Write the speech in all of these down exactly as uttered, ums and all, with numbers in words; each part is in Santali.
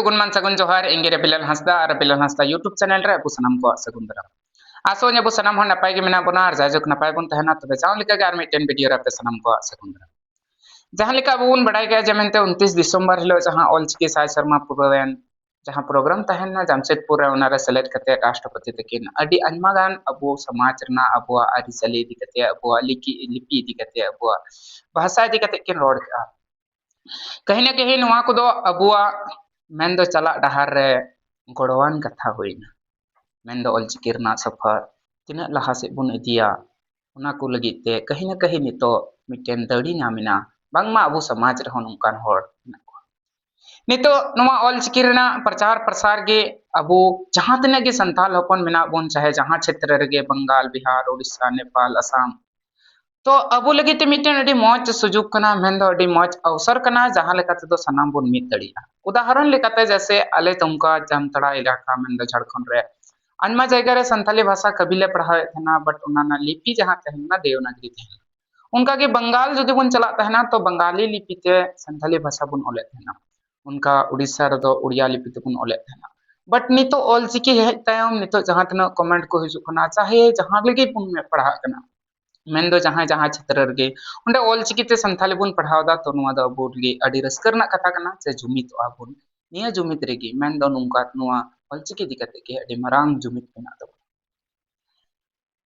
ᱜᱩᱱᱢᱟᱱ ᱥᱟᱹᱜᱩᱱ ᱡᱚᱦᱟᱨ, ᱤᱧ ᱜᱮ ᱨᱟᱵᱤᱞᱟᱞ ᱦᱟᱸᱥᱫᱟ ᱟᱨ ᱨᱟᱵᱤᱞᱟᱞ ᱦᱟᱸᱥᱫᱟ YouTube channel ᱨᱮ ᱟᱵᱚ ᱥᱟᱱᱟᱢ ᱠᱚᱣᱟᱜ ᱥᱟᱹᱜᱩᱱ ᱫᱟᱨᱟᱢ᱾ ᱟᱥᱚᱜ ᱟᱹᱧ ᱟᱵᱚ ᱥᱟᱱᱟᱢ ᱦᱚᱲ ᱱᱟᱯᱟᱭ ᱜᱮ ᱢᱮᱱᱟᱜ ᱵᱚᱱᱟ ᱟᱨ ᱡᱟᱭᱡᱩᱜᱽ ᱱᱟᱯᱟᱭ ᱵᱚᱱ ᱛᱟᱦᱮᱱᱟ᱾ ᱛᱚᱵᱮ ᱡᱟᱣ ᱞᱮᱠᱟ ᱜᱮ ᱟᱨ ᱢᱤᱫᱴᱮᱱ video ᱨᱮ ᱟᱯᱮ ᱥᱟᱱᱟᱢ ᱠᱚᱣᱟᱜ ᱥᱟᱹᱜᱩᱱ ᱫᱟᱨᱟᱢ᱾ ᱡᱟᱦᱟᱸ ᱞᱮᱠᱟ ᱟᱵᱚ ᱵᱚᱱ ᱵᱟᱲᱟᱭ ᱜᱮᱭᱟ ᱡᱮ ᱢᱮᱱᱛᱮ ᱩᱱᱛᱤᱥ ᱰᱤᱥᱮᱢᱵᱚᱨ ᱦᱤᱞᱳᱜ ᱡᱟᱦᱟᱸ ᱚᱞᱪᱤᱠᱤ ᱥᱟᱭ ᱥᱮᱨᱢᱟ ᱯᱩᱨᱟᱹᱣᱮᱱ ᱡᱟᱦᱟᱸ program ᱛᱟᱦᱮᱸ ᱞᱮᱱᱟ ᱡᱟᱢᱥᱮᱫᱽᱯᱩᱨ ᱨᱮ, ᱚᱱᱟᱨᱮ ᱥᱮᱞᱮᱫ ᱠᱟᱛᱮ ᱨᱟᱥᱴᱨᱚᱯᱚᱛᱤ ᱛᱟᱹᱠᱤᱱ ᱟᱹᱰᱤ ᱟᱭᱢᱟ ᱜᱟᱱ ᱟᱵᱚ ᱥᱚᱢᱟᱡᱽ ᱨᱮᱱᱟᱜ, ᱟᱵᱚᱣᱟᱜ ᱟᱹᱨᱤᱪᱟᱹᱞᱤ ᱤᱫᱤ ᱠᱟᱛᱮ, ᱟᱵᱚᱣᱟᱜ ᱞᱤᱯᱤ, ᱞᱤᱯᱤ ᱤᱫᱤ ᱠᱟᱛᱮ, ᱟᱵᱚᱣᱟᱜ ᱵᱷᱟᱥᱟ ᱤᱫᱤ ᱠᱟᱛᱮ ᱠᱤᱱ ᱨᱚᱲ ᱠᱮᱜᱼᱟ᱾ ᱠᱟᱹᱦᱤ ᱱᱟ ᱠᱟᱹᱦᱤ ᱱᱚᱣᱟ ᱠᱚᱫᱚ ᱟᱵᱚᱣᱟᱜ ᱢᱮᱱᱫᱚ ᱪᱟᱞᱟᱜ ᱰᱟᱦᱟᱨ ᱨᱮ ᱜᱚᱲᱚᱣᱟᱱ ᱠᱟᱛᱷᱟ ᱦᱩᱭᱱᱟ᱾ ᱢᱮᱱᱫᱚ ᱚᱞᱪᱤᱠᱤ ᱨᱮᱱᱟᱜ ᱥᱚᱯᱷᱚᱨ ᱛᱤᱱᱟᱹᱜ ᱞᱟᱦᱟ ᱥᱮᱫ ᱵᱚᱱ ᱤᱫᱤᱭᱟ, ᱚᱱᱟ ᱠᱚ ᱞᱟᱹᱜᱤᱫ ᱛᱮ ᱠᱟᱹᱦᱤ ᱱᱟ ᱠᱟᱹᱦᱤ ᱱᱤᱛᱚᱜ ᱢᱤᱫᱴᱮᱱ ᱫᱟᱲᱮ ᱧᱟᱢ ᱮᱱᱟ, ᱵᱟᱝᱢᱟ ᱟᱵᱚ ᱥᱚᱢᱟᱡᱽ ᱨᱮᱦᱚᱸ ᱱᱚᱝᱠᱟᱱ ᱦᱚᱲ ᱢᱮᱱᱟᱜ ᱠᱚᱣᱟ᱾ ᱱᱤᱛᱚᱜ ᱱᱚᱣᱟ ᱚᱞᱪᱤᱠᱤ ᱨᱮᱱᱟᱜ ᱯᱨᱚᱪᱟᱨ ᱯᱨᱚᱥᱟᱨ ᱜᱮ ᱟᱵᱚ ᱡᱟᱦᱟᱸ ᱛᱤᱱᱟᱹᱜ ᱜᱮ ᱥᱟᱱᱛᱟᱲ ᱦᱚᱯᱚᱱ ᱢᱮᱱᱟᱜ ᱵᱚᱱ, ᱪᱟᱦᱮ ᱡᱟᱦᱟᱸ ᱪᱷᱮᱛᱨᱚ ᱨᱮᱜᱮ, ᱵᱟᱝᱜᱟᱞ, ᱵᱤᱦᱟᱨ, ᱳᱰᱤᱥᱟ, ᱱᱮᱯᱟᱞ, ᱟᱥᱟᱢ, ᱛᱚ ᱟᱵᱚ ᱞᱟᱹᱜᱤᱫ ᱛᱮ ᱢᱤᱫᱴᱮᱱ ᱟᱹᱰᱤ ᱢᱚᱡᱽ ᱥᱩᱡᱳᱜᱽ ᱠᱟᱱᱟ, ᱢᱮᱱᱫᱚ ᱟᱹᱰᱤ ᱢᱚᱡᱽ ᱚᱣᱥᱚᱨ ᱠᱟᱱᱟ, ᱡᱟᱦᱟᱸ ᱞᱮᱠᱟ ᱛᱮᱫᱚ ᱥᱟᱱᱟᱢ ᱵᱚᱱ ᱢᱤᱫ ᱫᱟᱲᱮᱭᱟᱜᱼᱟ᱾ ᱩᱫᱟᱦᱚᱨᱚᱱ ᱞᱮᱠᱟᱛᱮ ᱡᱮᱥᱮ ᱟᱞᱮ ᱫᱩᱢᱠᱟ ᱡᱟᱢᱛᱟᱲᱟ ᱮᱞᱟᱠᱟ, ᱢᱮᱱᱫᱚ ᱡᱷᱟᱲᱠᱷᱚᱸᱰ ᱨᱮ ᱟᱭᱢᱟ ᱡᱟᱭᱜᱟ ᱨᱮ ᱥᱟᱱᱛᱟᱞᱤ ᱵᱷᱟᱥᱟ ᱠᱟᱹᱵᱤ ᱞᱮ ᱯᱟᱲᱦᱟᱣᱮᱫ ᱛᱟᱦᱮᱱᱟ, but ᱚᱱᱟ ᱨᱮᱱᱟᱜ ᱞᱤᱯᱤ ᱡᱟᱦᱟᱸ ᱛᱟᱦᱮᱸ ᱞᱮᱱᱟ ᱫᱮᱣᱱᱟᱜᱽᱨᱤ ᱛᱟᱦᱮᱸ ᱞᱮᱱᱟ᱾ ᱚᱱᱠᱟᱜᱮ ᱵᱟᱝᱜᱟᱞ ᱡᱩᱫᱤ ᱵᱚᱱ ᱪᱟᱞᱟᱜ ᱛᱟᱦᱮᱱᱟ ᱛᱚ ᱵᱟᱝᱜᱟᱞᱤ ᱞᱤᱯᱤ ᱛᱮ ᱥᱟᱱᱛᱟᱞᱤ ᱵᱷᱟᱥᱟ ᱵᱚᱱ ᱚᱞᱮᱫ ᱛᱟᱦᱮᱱᱟ᱾ ᱚᱱᱠᱟ ᱩᱲᱤᱥᱥᱟ ᱨᱮᱫᱚ ᱩᱲᱤᱭᱟ ᱞᱤᱯᱤ ᱛᱮᱵᱚᱱ ᱚᱞᱮᱫ ᱛᱟᱦᱮᱱᱟ᱾ But ᱱᱤᱛᱚᱜ ᱚᱞᱪᱤᱠᱤ ᱦᱮᱡ ᱛᱟᱭᱚᱢ ᱱᱤᱛᱚᱜ ᱡᱟᱦᱟᱸ ᱛᱤᱱᱟᱹᱜ comment ᱠᱚ ᱦᱤᱡᱩᱜ ᱠᱟᱱᱟ, ᱪᱟᱦᱮ ᱡᱟᱦᱟᱸ ᱞᱟᱹᱜᱤᱫ ᱵᱚᱱ ᱯᱟᱲᱦᱟᱜ ᱠᱟᱱᱟ, ᱢᱮᱱᱫᱚ ᱡᱟᱦᱟᱸᱭ ᱡᱟᱦᱟᱸ ᱪᱷᱮᱛᱨᱚ ᱨᱮᱜᱮ ᱚᱸᱰᱮ ᱚᱞᱪᱤᱠᱤ ᱛᱮ ᱥᱟᱱᱛᱟᱞᱤ ᱵᱚᱱ ᱯᱟᱲᱦᱟᱣ ᱮᱫᱟ, ᱛᱚ ᱱᱚᱣᱟ ᱫᱚ ᱟᱵᱚ ᱞᱟᱹᱜᱤᱫ ᱟᱹᱰᱤ ᱨᱟᱹᱥᱠᱟᱹ ᱨᱮᱱᱟᱜ ᱠᱟᱛᱷᱟ ᱠᱟᱱᱟ ᱡᱮ ᱡᱩᱢᱤᱫᱚᱜᱼᱟ ᱵᱚᱱ᱾ ᱱᱤᱭᱟᱹ ᱡᱩᱢᱤᱫ ᱨᱮᱜᱮ ᱢᱮᱱᱫᱚ ᱱᱚᱝᱠᱟ ᱱᱚᱣᱟ ᱚᱞᱪᱤᱠᱤ ᱤᱫᱤ ᱠᱟᱛᱮ ᱜᱮ ᱟᱹᱰᱤ ᱢᱟᱨᱟᱝ ᱡᱩᱢᱤᱫ ᱢᱮᱱᱟᱜ ᱛᱟᱵᱚᱱᱟ᱾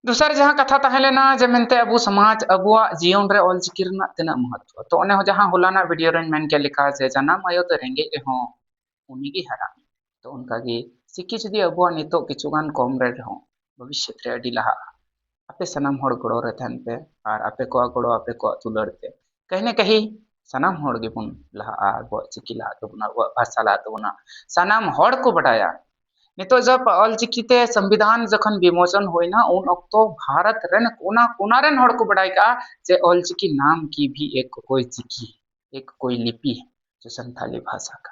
ᱫᱚᱥᱟᱨ ᱡᱟᱦᱟᱸ ᱠᱟᱛᱷᱟ ᱛᱟᱦᱮᱸ ᱞᱮᱱᱟ ᱡᱮ ᱢᱮᱱᱛᱮ ᱟᱵᱚ ᱥᱚᱢᱟᱡᱽ, ᱟᱵᱚᱣᱟᱜ ᱡᱤᱭᱚᱱ ᱨᱮ ᱚᱞᱪᱤᱠᱤ ᱨᱮᱱᱟᱜ ᱛᱤᱱᱟᱹᱜ ᱢᱚᱦᱚᱛᱛᱚ᱾ ᱛᱚ ᱚᱱᱮ ᱦᱚᱸ ᱡᱟᱦᱟᱸ ᱦᱚᱞᱟᱱᱟᱜ video ᱨᱮᱧ ᱢᱮᱱ ᱠᱮᱫ ᱞᱮᱠᱟ ᱡᱮ ᱡᱟᱱᱟᱢ ᱟᱭᱳ ᱫᱚ ᱨᱮᱸᱜᱮᱡ ᱨᱮᱦᱚᱸ ᱩᱱᱤᱜᱮ ᱦᱟᱨᱟ᱾ ᱛᱚ ᱚᱱᱠᱟᱜᱮ ᱪᱤᱠᱤ ᱡᱩᱫᱤ ᱟᱵᱚᱣᱟᱜ ᱱᱤᱛᱚᱜ ᱠᱤᱪᱷᱩ ᱜᱟᱱ ᱠᱚᱢ ᱨᱮ ᱨᱮᱦᱚᱸ ᱵᱷᱚᱵᱤᱥᱥᱚᱛ ᱨᱮ ᱟᱹᱰᱤ ᱞᱟᱦᱟᱜᱼᱟ᱾ ᱟᱯᱮ ᱥᱟᱱᱟᱢ ᱦᱚᱲ ᱜᱚᱲᱚ ᱨᱮ ᱛᱟᱦᱮᱱ ᱯᱮ ᱟᱨ ᱟᱯᱮ ᱠᱚᱣᱟᱜ ᱜᱚᱲᱚ, ᱟᱯᱮ ᱠᱚᱣᱟᱜ ᱫᱩᱞᱟᱹᱲ ᱛᱮ ᱠᱟᱹᱦᱤ ᱱᱟ ᱠᱟᱹᱦᱤ ᱥᱟᱱᱟᱢ ᱦᱚᱲ ᱜᱮᱵᱚᱱ ᱞᱟᱦᱟᱜᱼᱟ᱾ ᱟᱵᱚᱣᱟᱜ ᱪᱤᱠᱤ ᱞᱟᱦᱟᱜ ᱛᱟᱵᱚᱱᱟ, ᱟᱵᱚᱣᱟᱜ ᱵᱷᱟᱥᱟ ᱞᱟᱦᱟᱜ ᱛᱟᱵᱚᱱᱟ, ᱥᱟᱱᱟᱢ ᱦᱚᱲ ᱠᱚ ᱵᱟᱰᱟᱭᱟ᱾ ᱱᱤᱛᱚᱜ ᱡᱚᱵ ᱚᱞᱪᱤᱠᱤ ᱛᱮ ᱥᱚᱝᱵᱤᱫᱷᱟᱱ ᱡᱚᱠᱷᱚᱱ ᱵᱤᱢᱳᱪᱚᱱ ᱦᱩᱭᱱᱟ, ᱩᱱ ᱚᱠᱛᱚ ᱵᱷᱟᱨᱚᱛ ᱨᱮᱱ ᱠᱳᱱᱟ ᱠᱳᱱᱟ ᱨᱮᱱ ᱦᱚᱲ ᱠᱚ ᱵᱟᱰᱟᱭ ᱠᱟᱜᱼᱟ ᱡᱮ ᱚᱞᱪᱤᱠᱤ ᱱᱟᱢ ᱠᱤ ᱵᱷᱤ ᱮᱠ ᱠᱳᱭ ᱪᱤᱠᱤ, ᱮᱠ ᱠᱳᱭ ᱞᱤᱯᱤ, ᱡᱮ ᱥᱟᱱᱛᱟᱞᱤ ᱵᱷᱟᱥᱟ ᱠᱟ᱾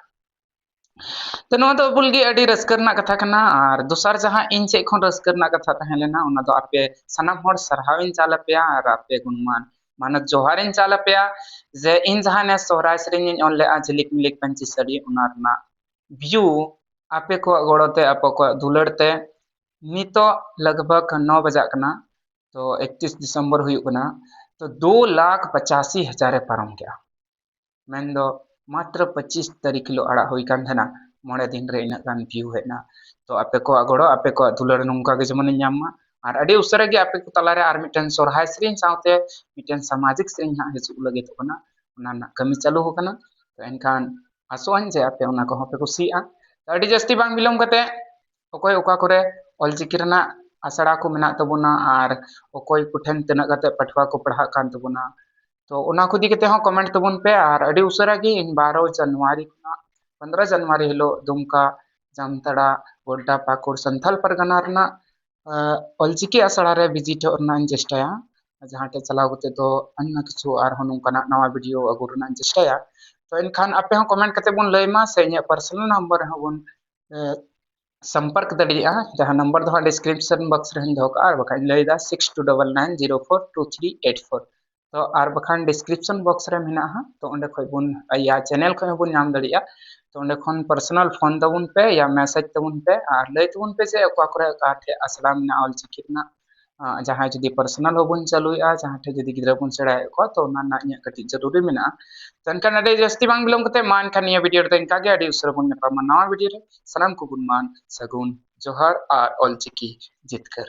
ᱛᱚ ᱱᱚᱣᱟ ᱫᱚ ᱟᱵᱚ ᱞᱟᱹᱜᱤᱫ ᱟᱹᱰᱤ ᱨᱟᱹᱥᱠᱟᱹ ᱨᱮᱱᱟᱜ ᱠᱟᱛᱷᱟ ᱠᱟᱱᱟ᱾ ᱟᱨ ᱫᱚᱥᱟᱨ ᱡᱟᱦᱟᱸ ᱤᱧ ᱥᱮᱫ ᱠᱷᱚᱱ ᱨᱟᱹᱥᱠᱟᱹ ᱨᱮᱱᱟᱜ ᱠᱟᱛᱷᱟ ᱛᱟᱦᱮᱸ ᱞᱮᱱᱟ, ᱚᱱᱟ ᱫᱚ ᱟᱯᱮ ᱥᱟᱱᱟᱢ ᱦᱚᱲ ᱥᱟᱨᱦᱟᱣ ᱤᱧ ᱪᱟᱞ ᱟᱯᱮᱭᱟ ᱟᱨ ᱟᱯᱮ ᱜᱩᱱᱢᱟᱱ ᱢᱟᱱᱚᱛ ᱡᱚᱦᱟᱨ ᱤᱧ ᱪᱟᱞ ᱟᱯᱮᱭᱟ ᱡᱮ ᱤᱧ ᱡᱟᱦᱟᱸ ᱱᱮᱥ ᱥᱚᱦᱨᱟᱭ ᱥᱮᱨᱮᱧ ᱤᱧ ᱚᱞ ᱞᱮᱜᱼᱟ, ᱡᱷᱤᱞᱤᱠ ᱢᱤᱞᱤᱠ ᱯᱟᱹᱧᱪᱤ ᱥᱟᱹᱲᱤ, ᱚᱱᱟ ᱨᱮᱱᱟᱜ view ᱟᱯᱮ ᱠᱚᱣᱟᱜ ᱜᱚᱲᱚ ᱛᱮ, ᱟᱯᱮ ᱠᱚᱣᱟᱜ ᱫᱩᱞᱟᱹᱲ ᱛᱮ ᱱᱤᱛᱚᱜ ᱞᱟᱜᱽ ᱵᱷᱟᱜᱽ ᱱᱚ ᱵᱟᱡᱟᱜ ᱠᱟᱱᱟ, ᱛᱚ ᱮᱠᱛᱨᱤᱥ ᱰᱤᱥᱮᱢᱵᱚᱨ ᱦᱩᱭᱩᱜ ᱠᱟᱱᱟ, ᱛᱚ ᱫᱩ ᱞᱟᱠᱷ ᱯᱚᱪᱟᱥᱤ ᱦᱟᱡᱟᱨ ᱮ ᱯᱟᱨᱚᱢ ᱠᱮᱜᱼᱟ᱾ ᱢᱮᱱᱫᱚ ᱢᱟᱛᱨᱚ ᱯᱚᱸᱪᱤᱥ ᱛᱟᱹᱨᱤᱠᱷ ᱦᱤᱞᱳᱜ ᱟᱲᱟᱜ ᱦᱩᱭ ᱠᱟᱱ ᱛᱟᱦᱮᱱᱟ, ᱢᱚᱬᱮ ᱫᱤᱱ ᱨᱮ ᱤᱱᱟᱹᱜ ᱜᱟᱱ view ᱦᱮᱡ ᱮᱱᱟ᱾ ᱛᱚ ᱟᱯᱮ ᱠᱚᱣᱟᱜ ᱜᱚᱲᱚ, ᱟᱯᱮ ᱠᱚᱣᱟᱜ ᱫᱩᱞᱟᱹᱲ ᱱᱚᱝᱠᱟ ᱜᱮ ᱡᱮᱢᱚᱱ ᱤᱧ ᱧᱟᱢ ᱢᱟ᱾ ᱟᱨ ᱟᱹᱰᱤ ᱩᱥᱟᱹᱨᱟ ᱜᱮ ᱟᱯᱮ ᱠᱚ ᱛᱟᱞᱟᱨᱮ ᱟᱨ ᱢᱤᱫᱴᱮᱱ ᱥᱚᱨᱦᱟᱭ ᱥᱮᱨᱮᱧ ᱥᱟᱶᱛᱮ ᱢᱤᱫᱴᱮᱱ ᱥᱟᱢᱟᱡᱤᱠ ᱥᱮᱨᱮᱧ ᱦᱟᱸᱜ ᱦᱤᱡᱩᱜ ᱞᱟᱹᱜᱤᱫᱚᱜ ᱠᱟᱱᱟ, ᱚᱱᱟ ᱨᱮᱱᱟᱜ ᱠᱟᱹᱢᱤ ᱪᱟᱹᱞᱩ ᱟᱠᱟᱱᱟ᱾ ᱛᱚ ᱮᱱᱠᱷᱟᱱ ᱟᱥᱚᱜ ᱟᱹᱧ ᱡᱮ ᱟᱯᱮ ᱚᱱᱟ ᱠᱚᱦᱚᱸ ᱯᱮ ᱠᱩᱥᱤᱭᱟᱜᱼᱟ᱾ ᱛᱚ ᱟᱹᱰᱤ ᱡᱟᱹᱥᱛᱤ ᱵᱟᱝ ᱵᱤᱞᱚᱢ ᱠᱟᱛᱮ ᱚᱠᱚᱭ ᱚᱠᱟ ᱠᱚᱨᱮ ᱚᱞᱪᱤᱠᱤ ᱨᱮᱱᱟᱜ ᱟᱥᱲᱟ ᱠᱚ ᱢᱮᱱᱟᱜ ᱛᱟᱵᱚᱱᱟ ᱟᱨ ᱚᱠᱚᱭ ᱠᱚᱴᱷᱮᱱ ᱛᱤᱱᱟᱹᱜ ᱠᱟᱛᱮ ᱯᱟᱹᱴᱷᱩᱣᱟᱹ ᱠᱚ ᱯᱟᱲᱦᱟᱜ ᱠᱟᱱ ᱛᱟᱵᱚᱱᱟ, ᱛᱚ ᱚᱱᱟ ᱠᱚ ᱤᱫᱤ ᱠᱟᱛᱮ ᱦᱚᱸ comment ᱛᱟᱵᱚᱱ ᱯᱮ᱾ ᱟᱨ ᱟᱹᱰᱤ ᱩᱥᱟᱹᱨᱟ ᱜᱮ ᱤᱧ ᱵᱟᱨᱚ ᱡᱟᱱᱩᱣᱟᱨᱤ ᱠᱷᱚᱱᱟᱜ ᱯᱚᱱᱫᱽᱨᱚ ᱡᱟᱱᱩᱣᱟᱨᱤ ᱦᱤᱞᱳᱜ ᱫᱩᱢᱠᱟ, ᱡᱟᱢᱛᱟᱲᱟ, ᱜᱳᱰᱰᱟ, ᱯᱟᱹᱠᱩᱲ ᱥᱟᱱᱛᱷᱟᱞ ᱯᱟᱨᱜᱟᱱᱟ ᱨᱮᱱᱟᱜ, ᱟᱸ, ᱚᱞᱪᱤᱠᱤ ᱟᱥᱲᱟ ᱨᱮ ᱵᱷᱤᱡᱤᱴᱚᱜ ᱨᱮᱱᱟᱜ ᱤᱧ ᱪᱮᱥᱴᱟᱭᱟ, ᱡᱟᱦᱟᱸ ᱴᱷᱮᱡ ᱪᱟᱞᱟᱣ ᱠᱟᱛᱮ ᱫᱚ ᱟᱭᱢᱟ ᱠᱤᱪᱷᱩ ᱟᱨᱦᱚᱸ ᱱᱚᱝᱠᱟᱱᱟᱜ ᱱᱟᱣᱟ ᱵᱷᱤᱰᱤᱭᱳ ᱟᱹᱜᱩ ᱨᱮᱱᱟᱜ ᱤᱧ ᱪᱮᱥᱴᱟᱭᱟ᱾ ᱛᱚ ᱮᱱᱠᱷᱟᱱ ᱟᱯᱮ ᱦᱚᱸ comment ᱠᱟᱛᱮ ᱵᱚᱱ ᱞᱟᱹᱭ ᱢᱟ, ᱥᱮ ᱤᱧᱟᱹᱜ personal number ᱨᱮᱦᱚᱸ ᱵᱚᱱ, ᱮ, ᱥᱚᱢᱯᱚᱨᱠ ᱫᱟᱲᱮᱭᱟᱜᱼᱟ, ᱡᱟᱦᱟᱸ number ᱫᱚ ᱦᱟᱸᱜ description box ᱨᱮᱦᱚᱸᱧ ᱫᱚᱦᱚ ᱠᱟᱜᱼᱟ, ᱟᱨ ᱵᱟᱠᱷᱟᱱ ᱤᱧ ᱞᱟᱹᱭᱫᱟ six two double nine zero four two three eight four᱾ ᱛᱚ ᱟᱨ ᱵᱟᱠᱷᱟᱱ description box ᱨᱮ ᱢᱮᱱᱟᱜᱼᱟ ᱦᱟᱸᱜ, ᱛᱚ ᱚᱸᱰᱮ ᱠᱷᱚᱡ ᱵᱚᱱ, ᱤᱭᱟ channel ᱠᱷᱚᱡ ᱦᱚᱸᱵᱚᱱ ᱧᱟᱢ ᱫᱟᱲᱮᱭᱟᱜᱼᱟ᱾ ᱛᱚ ᱚᱸᱰᱮ ᱠᱷᱚᱱ personal phone ᱛᱟᱵᱚᱱ ᱯᱮ ᱭᱟ message ᱛᱟᱵᱚᱱ ᱯᱮ ᱟᱨ ᱞᱟᱹᱭ ᱛᱟᱵᱚᱱ ᱯᱮ ᱡᱮ ᱚᱠᱟ ᱠᱚᱨᱮ ᱚᱠᱟ ᱴᱷᱮᱡ ᱟᱥᱲᱟ ᱢᱮᱱᱟᱜᱼᱟ ᱚᱞᱪᱤᱠᱤ ᱨᱮᱱᱟᱜ, ᱟᱸ, ᱡᱟᱦᱟᱸᱭ ᱡᱩᱫᱤ personal ᱦᱚᱸᱵᱚᱱ ᱪᱟᱹᱞᱩᱭᱮᱫᱼᱟ, ᱡᱟᱦᱟᱸ ᱴᱷᱮᱡ ᱡᱩᱫᱤ ᱜᱤᱫᱽᱨᱟᱹ ᱵᱚᱱ ᱥᱮᱬᱟᱭᱮᱫ ᱠᱚᱣᱟ, ᱛᱚ ᱚᱱᱟ ᱨᱮᱱᱟᱜ ᱤᱧᱟᱹᱜ ᱠᱟᱹᱴᱤᱡ ᱡᱟᱹᱨᱩᱨᱤ ᱢᱮᱱᱟᱜᱼᱟ᱾ ᱛᱚ ᱮᱱᱠᱷᱟᱱ ᱟᱹᱰᱤ ᱡᱟᱹᱥᱛᱤ ᱵᱟᱝ ᱵᱤᱞᱚᱢ ᱠᱟᱛᱮ ᱢᱟ ᱮᱱᱠᱷᱟᱱ ᱱᱤᱭᱟᱹ ᱵᱷᱤᱰᱤᱭᱳ ᱨᱮᱫᱚ ᱤᱱᱠᱟ ᱜᱮ, ᱟᱹᱰᱤ ᱩᱥᱟᱹᱨᱟ ᱵᱚᱱ ᱧᱟᱯᱟᱢᱟ ᱱᱟᱣᱟ ᱵᱷᱤᱰᱤᱭᱳ ᱨᱮ᱾ ᱥᱟᱱᱟᱢ ᱠᱚᱵᱚᱱ ᱢᱟᱱ ᱥᱟᱹᱜᱩᱱ ᱡᱚᱦᱟᱨ ᱟᱨ ᱚᱞᱪᱤᱠᱤ ᱡᱤᱛᱠᱟᱹᱨ᱾